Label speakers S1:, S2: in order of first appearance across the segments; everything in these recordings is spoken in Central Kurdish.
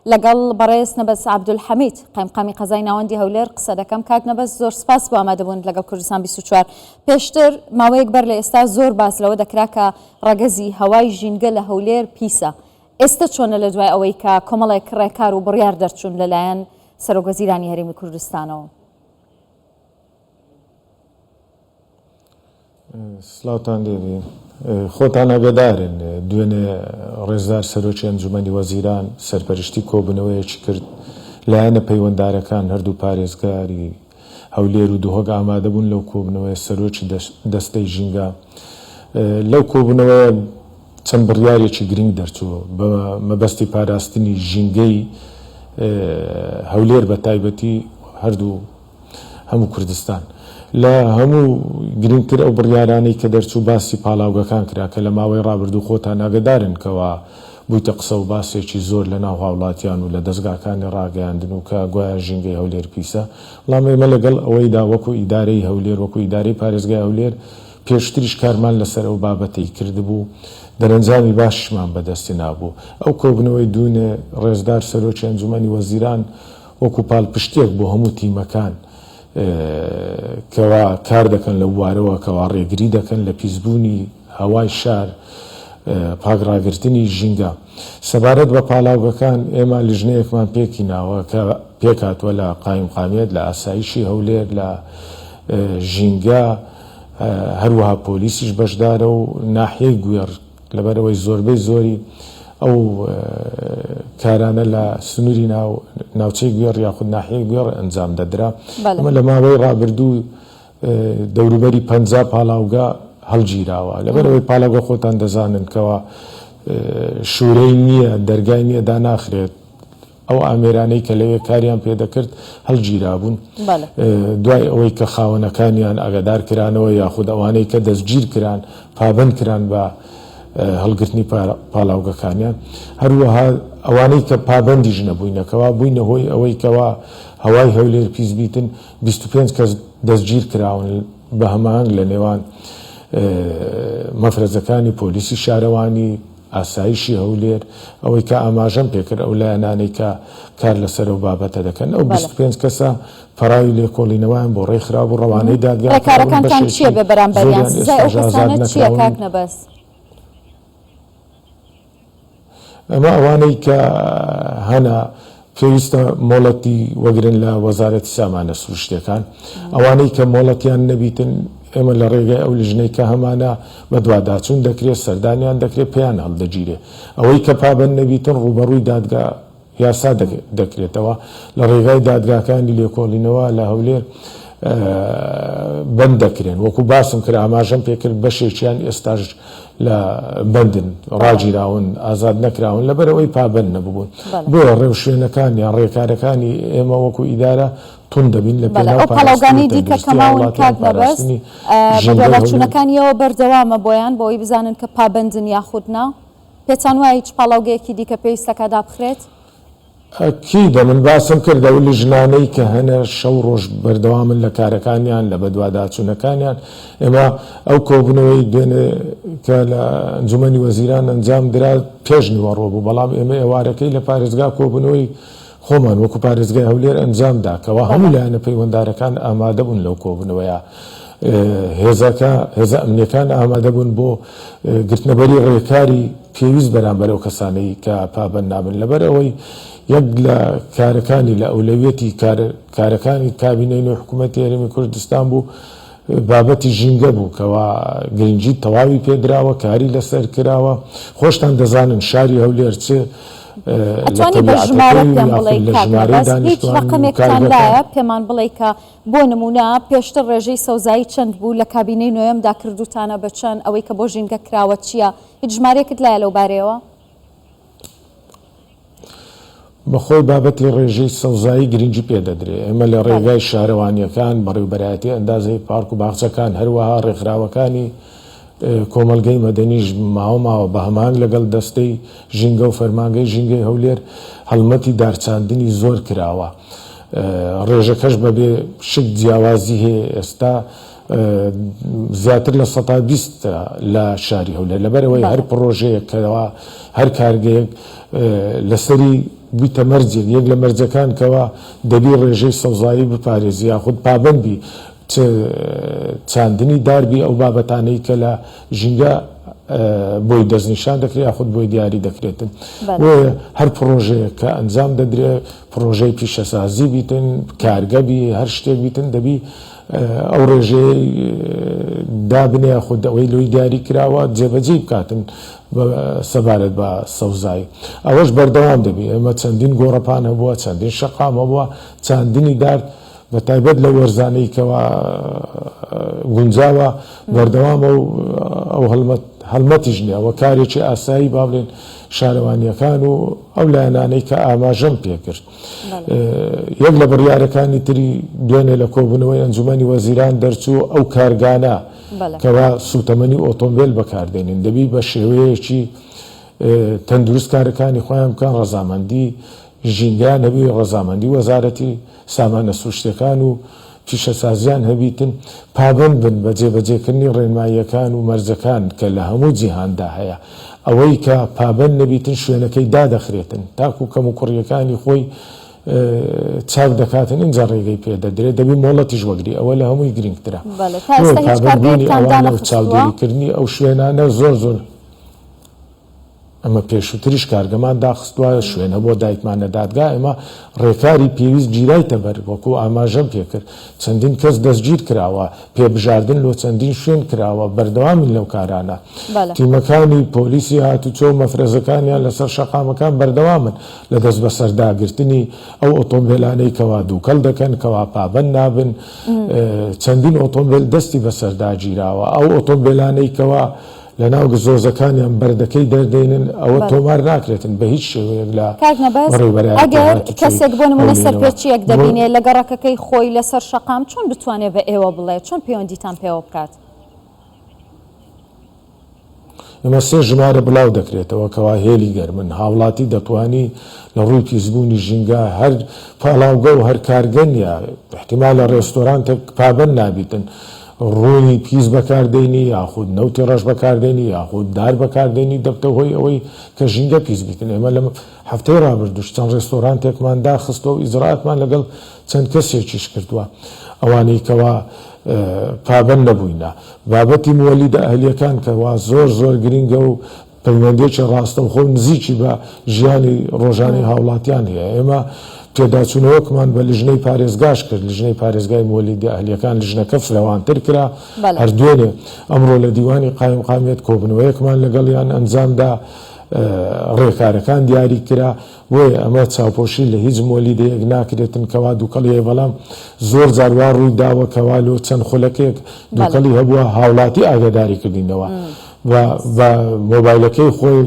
S1: لەگەڵ بەڕێز نەبەز عەبدولحەمید، قایمقامی قەزای ناوەندی هەولێر قسە دەکەم. کاک نەبەز زۆر سپاس بۆ ئامادەبوونت لەگەڵ کوردستان 24. پێشتر ماوەیەک بەر لە ئێستا زۆر باس لەوە دەکرا کە ڕەگەزی هەوای ژینگە لە هەولێر پیسە. ئێستە چۆنە لە دوای ئەوەی کە کۆمەڵێک ڕێکار و بڕیار دەرچوون لەلایەن سەرۆکوەزیرانی هەرێمی کوردستانەوە؟
S2: سلاوتان لێبێ خۆتان ئاگەدارن دوێنێ ڕێزدار سەرۆکی ئەنجومەنی وەزیران سەرپەرشتی کۆبوونەوەیەکی کرد لایەنە پەیوەندارەکان هەردوو پارێزگاری هەولێر و دهۆک ئامادەبوون لەو کۆبوونەوەیە سەرۆکی دەستەی ژینگە لەو کۆبوونەوەیە چەند بڕیارێکی گرنگ دەرچوو بە مەبەستی پاراستنی ژینگەی هەولێر بە تایبەتی هەردوو هەموو کوردستان. لە هەموو گرنگتر ئەو بڕیارانەی کە دەرچوو باسی پاڵاوگەکان کرا کە لە ماوەی ڕابردوو خۆتان ئاگەدارن کەوا بوویتە قسە و باسێکی زۆر لە ناو هاوڵاتیان و لە دەزگاکانی ڕاگەیاندن و کە گوایە ژینگەی هەولێر پیسە بەڵام ئێمە لەگەڵ ئەوەیدا وەکو ئیدارەی هەولێر وەکو ئیدارەی پارێزگای هەولێر پێشتریش کارمان لەسەر ئەو بابەتەی کردبوو دەرەنجامی باشیشمان بەدەستهێنابوو ئەو کۆبوونەوەی دوونێ ڕێزدار سەرۆکی ئەنجومەنی وەزیران وەکو پاڵپشتیەک بۆ هەموو تیمەکان کەوا کار دەکەن لەو بوارەوە کەوا ڕێگری دەکەن لە پیسبوونی هەوای شار، پاک ڕاگرتنی ژینگە. سەبارەت بە پاڵاوگەکان ئێمە لیژنەیەکمان پێکهیناوە کە پێکهاتووە لە قایمقامیەت، لە ئاسایشی هەولێر، لە ژینگە، هەروەها پۆلیسیش بەشدارە و ناحیەی گوێڕ. لەبەرئەوەی زۆربەی زۆری ئەو کارانە لە سنووری ناوچەی گوێڕ یاخود ناحیەی گوێڕ ئەنجام دەدرا. ئەمە لە ماوەی ڕابردوو دەوروبەری 50 پاڵاوگە هەڵگیراوە. لەبەرئەوەی پاڵاوگە خۆتان دەزانن کەوا شوورەی نییە، دەرگای نییە، داناخرێت. ئەو ئامێرانەی کە لەوێ کاریان پێدەکرد هەڵگیرابوون، دوای ئەوەی کە خاوەنەکانیان ئاگادار کرانەوە یاخود ئەوانەی کە دەستگیر کران پابەند کران بە هەڵگرتنی پاڵاوگەکانیان، هەروەها ئەوانەی کە پابەندیش نەبووینەکەوە بووینە هۆی ئەوەی کەوا هەوای هەولێر پیس بیتن، 25 کەس دەستگیر کراون بە هەماهەنگ لە نێوان مەفرەزەکانی پۆلیسی شارەوانی، ئاسایشی هەولێر، ئەوەی کە ئاماژەم پێکرد ئەو لایەنانەی کە کار لەسەر ئەو بابەتە دەکەن، ئەو 25 کەسە پەڕاوی لێکۆڵینەوەیان بۆ ڕێکخرابوو، ڕەوانەی دادگا کراون،
S1: ڕێکارەکانتان
S2: بەشێکی
S1: چییە بێ بەرامبەریان؟
S2: زۆریان
S1: سزای ئەو
S2: ئێستاش ئازاد
S1: کەسانە چییە
S2: نەکراون.
S1: کاک نەبەز؟
S2: ئەمە ئەوانەی کە هەنە پێویستە مۆڵەتی وەگرن لە وەزارەتی سامانە سروشتیەکان، ئەوانەی کە مۆڵەتیان نەبیتن ئێمە لە ڕێگای ئەو لیژنەی کە هەمانە بەدواداچوون دەکرێت، سەردانیان دەکرێت، پێیان هەڵدەگیرێ. ئەوەی کە پابەند نەبیتن ڕووبەڕووی دادگا یاسا دەکرێتەوە، لە ڕێگای دادگاکانی لێکۆڵینەوە لە هەولێر بەند دەکرێن. وەکو باسم کرد ئاماژەم پێکرد بەشێکیان ئێستاش لە بەندن، ڕاگیراون، ئازاد نەکراون لەبەرئەوەی پابەند نەببوون. بۆیە ڕێوشوێنەکان یان ڕێکارەکانی ئێمە وەکو ئیدارە توند دەبین لە
S1: بەڵێ
S2: پێناو
S1: ئەو
S2: پاراستنی
S1: پاڵاوگانەی دیکە
S2: تەندروستی
S1: کە ماون
S2: هاوڵاتیان،
S1: کاک مەبەست
S2: پاراستنی ژینگەی هەولێر.
S1: بەدواداچوونەکانیەوە بەردەوامە بۆیان بۆ ئەوەی بزانن کە پابەندن یاخود نا؟ پێتان وایە هیچ پاڵاوگەیەکی دیکە پێویستەکا دابخرێت؟
S2: ئەکیدە من باسم کرد ئەو لیژنانەی کە هەنە شەو ڕۆژ بەردەوامن لە کارەکانیان لە بەدواداچوونەکانیان ئێمە ئەو کۆبوونەوەی دوێنێ کە لە ئەنجومەنی وەزیران ئەنجام درا پێش نیوەڕۆ بوو بەڵام ئێمە ئێوارەکەی لە پارێزگا کۆبوونەوەی خۆمان وەکو پارێزگای هەولێر ئەنجام دا کەوا هەموو لایەنە پەیوەندارەکان ئامادە بوون لەو کۆبوونەوەیە هێزەکە هێزە ئەمنیەکان ئامادە بوون بۆ گرتنەبەری ڕێکاری پێویست بەرامبەر ئەو کەسانەی کە پابەند نابن، لەبەر ئەوەی یەک لە کارەکانی لە ئەولەویەتی کارەکانی کابینەی نوێی حکوومەتی هەرێمی کوردستان بوو بابەتی ژینگە بوو کەوا گرنگی تەواوی پێدراوە، کاری لەسەر کراوە، خۆشتان دەزانن شاری هەولێر چ لە
S1: ئەتوانی بە ژمارە
S2: تەبیعەتەکەی و
S1: پێم
S2: یاخود
S1: بڵێی
S2: لە
S1: کاک
S2: ژمارەی
S1: مەبەست هیچ
S2: دانیشتوان و
S1: ڕەقەمێکتان
S2: کارگەکان.
S1: لایە پێمان بڵێی کە بۆ نموونە پێشتر ڕێژەی سەوزایی چەند بوو لە کابینەی نۆیەمدا کردووتانە بە چەند ئەوەی کە بۆ ژینگە کراوە چییە هیچ ژمارەیەکت لایە لەو بارەیەوە؟
S2: بەخۆی بابەتی ڕێژەی سەوزایی گرنگی پێ دەدرێ. ئێمە لە ڕێگای شارەوانییەکان، بەڕێوبەرایەتی ئەندازەی پارک و باخچەکان، هەروەها ڕێکخراوەکانی کۆمەڵگەی مەدەنیش ماوە ماوە بە هەماهەنگ لەگەڵ دەستەی ژینگە و فەرمانگەی ژینگەی هەولێر هەڵمەتی دارچاندنی زۆر کراوە. ڕێژەکەش بەبێ شک جیاوازی هەیە ئێستا زیاتر لە 20% لە شاری هەولێر لەبەرئەوەی هەر پڕۆژەیەک کەوا هەر کارگەیەک لەسەری. بیتە مەرجێک، یەک لە مەرجەکان کەوا دەبی ڕێژەی سەوزایی بپارێزی یاخود پابەند بی چ چاندنی دار بی ئەو بابەتانەی کە لە ژینگە بۆی دەستنیشان دەکرێت یاخود بۆی دیاری دەکرێتن. بۆیە هەر پڕۆژەیەک کە ئەنجام دەدرێ پڕۆژەی پیشەسازی بیتن، کارگە بی، هەر شتێک بیتن دەبی ئەو ڕێژەیەی دابنێ یاخود ئەوەی لۆی دیاری کراوە جێبەجێی بکاتن سەبارەت بە سەوزایی. ئەوەش بەردەوام دەبی. ئێمە چەندین گۆڕەپان هەبووە، چەندین شەقام هەبووە، چاندنی دار بە تایبەت لەو وەرزانەی کەوا گونجاوە بەردەوامە و ئەو هەڵمەت هەڵمەتیش نییە، ئەوە کارێکی ئاسایی با بڵێین شارەوانییەکان و ئەو لایەنانەی کە ئاماژەم پێکرد. یەک لە بڕیارەکانی تری دوێنێ لە کۆبوونەوەی ئەنجومەنی وەزیران دەرچوو ئەو کارگانە کەوا سووتەمەنی ئۆتۆمبێل بەکاردێنن دەبی بە شێوەیەکی تەندروست کارەکانی خۆیان بکەن ڕەزامەندی ژینگەیان هەبی ڕەزامەندی وەزارەتی سامانە سروشتیەکان و پیشەسازیان هەبیتن، پابەند بن بە جێبەجێکردنی ڕێنماییەکان و مەرجەکان کە لە هەموو جیهاندا هەیە، ئەوەی کە پابەند نەبیتن شوێنەکەی دادەخرێتن تاکو کەموکوڕییەکانی خۆی چاک دەکاتن ئینجا ڕێگەی پێ دەدرێت، دەبی مۆڵەتیش وەگری، ئەوە لە هەمووی گرینگترە.
S1: بەڵێ تا
S2: بۆیە
S1: ئێستا هیچ
S2: پابەندبوونی
S1: کارگەیەکتان
S2: ئەوانە و
S1: دانەخستووە؟
S2: چاودێریکردنی ئەو شوێنانە زۆر زۆر. ئێمە پێشووتریش کارگەمان داخستووە، شوێن هەبووە دایکمان لە دادگا، ئێمە ڕێکاری پێویست گیرایتە بەر، وەکو ئاماژەم پێکرد چەندین کەس دەستگیر کراوە، پێبژاردن لۆ چەندین شوێن کراوە، بەردەوامین لەو کارانە. تیمەکانی پۆلیسی هاتوچۆ و مەفرەزەکانیان لەسەر شەقامەکان بەردەوامن لە دەستبەسەرداگرتنی ئەو ئۆتۆمبێلانەی کەوا دووکەڵ دەکەن، کەوا پابەند نابن، چەندین ئۆتۆمبێل دەستی بەسەرداگیراوە، ئەو ئۆتۆمبێلانەی کەوا لەناو گزۆزەکانیان بەردەکەی دەردێنن ئەوە تۆمار ناکرێتن بە هیچ شێوەیەک لە
S1: کاک نەبەز
S2: بەڕێوبەرایەتی
S1: ئەگەر
S2: هاتوچۆی
S1: کەسێک بۆ نمونە
S2: هەولێرەوە
S1: سەرپێچیەک
S2: بۆ
S1: دەبینێ لە گەڕەکەکەی خۆی لەسەر شەقام چۆن بتوانێ بە ئێوە بڵێ چۆن پەیوەندیتان پێوە بکات؟
S2: ئێمە سێ ژمارە بڵاو دەکرێتەوە کەوا هێلی گەرمن هاوڵاتی دەتوانی لە ڕووی پیسبوونی ژینگە هەر پاڵاوگە و هەر کارگە نیە ئیحتیمالە ڕێستۆرانتێک پابەند نابیتن ڕۆنی پیس بەکاردێنی یاخود نەوتی ڕەش بەکاردێنی یاخود دار بەکاردێنی دەبتە هۆی ئەوەی کە ژینگە پیس بیتن ئێمە لە هەفتەی ڕابردووش چەند ڕێستۆرانتێکمان داخستوە و ئیجرائاتمان لەگەڵ چەند کەسێکیش کردووە ئەوانەی کەوا پابەند نەبووینە بابەتی موەلیدە ئەهلیەکان کەوا زۆر زۆر گرینگە و پەیوەندییەکی ڕاستەوخۆ و نزیکی بە ژیانی ڕۆژانەی هاوڵاتیان هەیە. ئێمە پێداچوونەوەکمان بە لیژنەی پارێزگاش کرد، لیژنەی پارێزگای موەلیدە ئەهلییەکان لیژنەکە فرەوانتر کرا، هەر دوێنێ ئەمڕۆ لە دیوانی قایمقامیەت کۆبوونەوەیەکمان لەگەڵیان ئەنجامدا، ڕێکارەکان دیاری کرا، بۆیە ئەمە چاوپۆشی لە هیچ مۆلیدەیەک ناکرێتن کەوا دوکەڵی هەیە بەڵام زۆر جار وا ڕووی داوە کەوا لۆ چەند خولەکێک دوکەڵی هەبووە هاوڵاتی ئاگاداری کردینەوە بە بە مۆبایلەکەی خۆی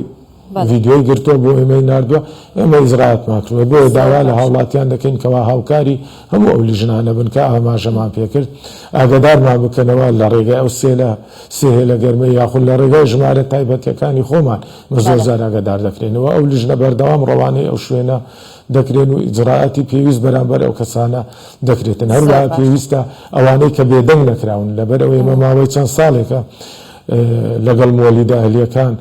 S2: ڤیدیۆی گرتووە بۆ ئێمەی ناردووە ئێمە ئیجرائاتمان کردووە بۆیە داوا لە هاوڵاتیان دەکەین کەوا هاوکاری هەموو ئەو لیژنانە بن کە ئاماژەمان پێکرد ئاگادارمان بکەنەوە لە ڕێگای ئەو سێلە سێ هێلە گەرمەی یاخود لە ڕێگای ژمارە تایبەتیەکانی خۆمان بە زۆر جار ئاگادار دەکرێنەوە ئەو لیژنە بەردەوام ڕەوانەی ئەو شوێنە دەکرێن و ئیجرائاتی پێویست بەرامبەر ئەو کەسانە دەکرێتن هەروەها پێویستە ئەوانەی کە بێدەنگ نەکراون لەبەر ئەوەی ئێمە ماوەی چەند ساڵێکە لەگەڵ مۆلیدە ئەهلیەکان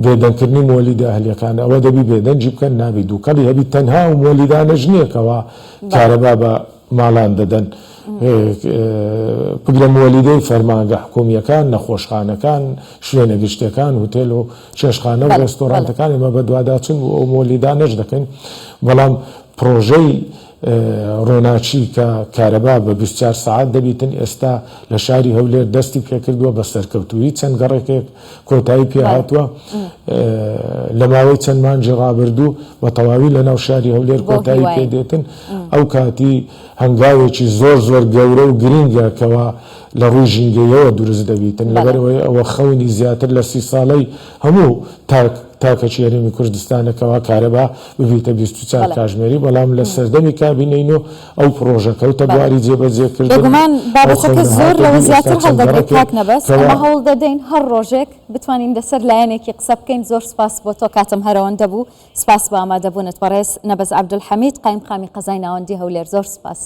S2: بێدەنگکردنی مۆلیدە ئەهلیەکان ئەوە دەبی بێدەنگی بکەن نابی دووکەڵی هەبی تەنها ئەو مۆلیدانەش نییە کەوا کارەبا بە ماڵان دەدەن بگرە مۆلیدەی فەرمانگە حکومییەکان، نەخۆشخانەکان، شوێنە گشتیەکان، هوتێل و چێشتخانە و ڕێستۆرانتەکان ئێمە بەدواداچوون بۆ ئەو مۆلیدانەش دەکەین، بەڵام پڕۆژەی ڕۆناکی کە کارەبا بە 24 سەعات دەبیتن ئێستا لە شاری هەولێر دەستی پێکردووە بە سەرکەوتوویی چەند گەڕەکێک کۆتایی پێهاتووە لە ماوەی چەند مانگی ڕابردوو بە تەواوی لە ناو شاری هەولێر کۆتایی پێدێتن ئەو کاتی هەنگاوێکی زۆر زۆر گەورە و گرینگە کەوا لە ڕووی ژینگەیەوە دروست دەبیتن لەبەرئەوەی ئەوە خەونی زیاتر لە سی ساڵەی هەموو تاک تاکەکی هەرێمی کوردستانە کەوا کارەبا ببیتە 24 کاژمێری بەڵام لە سەردەمی کابینەی نۆ ئەو پڕۆژە کەوتە بواری جێبەجێکردن
S1: بێگومان
S2: ئەو
S1: بابەتەکە
S2: خەونە
S1: زۆر
S2: هاتە
S1: لەوە
S2: دی ئێستا
S1: زیاتر
S2: چەند
S1: هەڵدەگرێت
S2: گەڕەکێک
S1: کاک نەبەز
S2: کەوا
S1: ئێمە هەوڵ دەدەین هەر ڕۆژێک بتوانین لەسەر لایەنێکی قسە بکەین زۆر سوپاس بۆ تۆ کاتم هەرەوەندە بوو سوپاس بۆ ئامادەبوونت بەڕێز نەبەز عەبدولحەمید قایمقامی قەزای ناوەندی هەولێر زۆر سوپاس.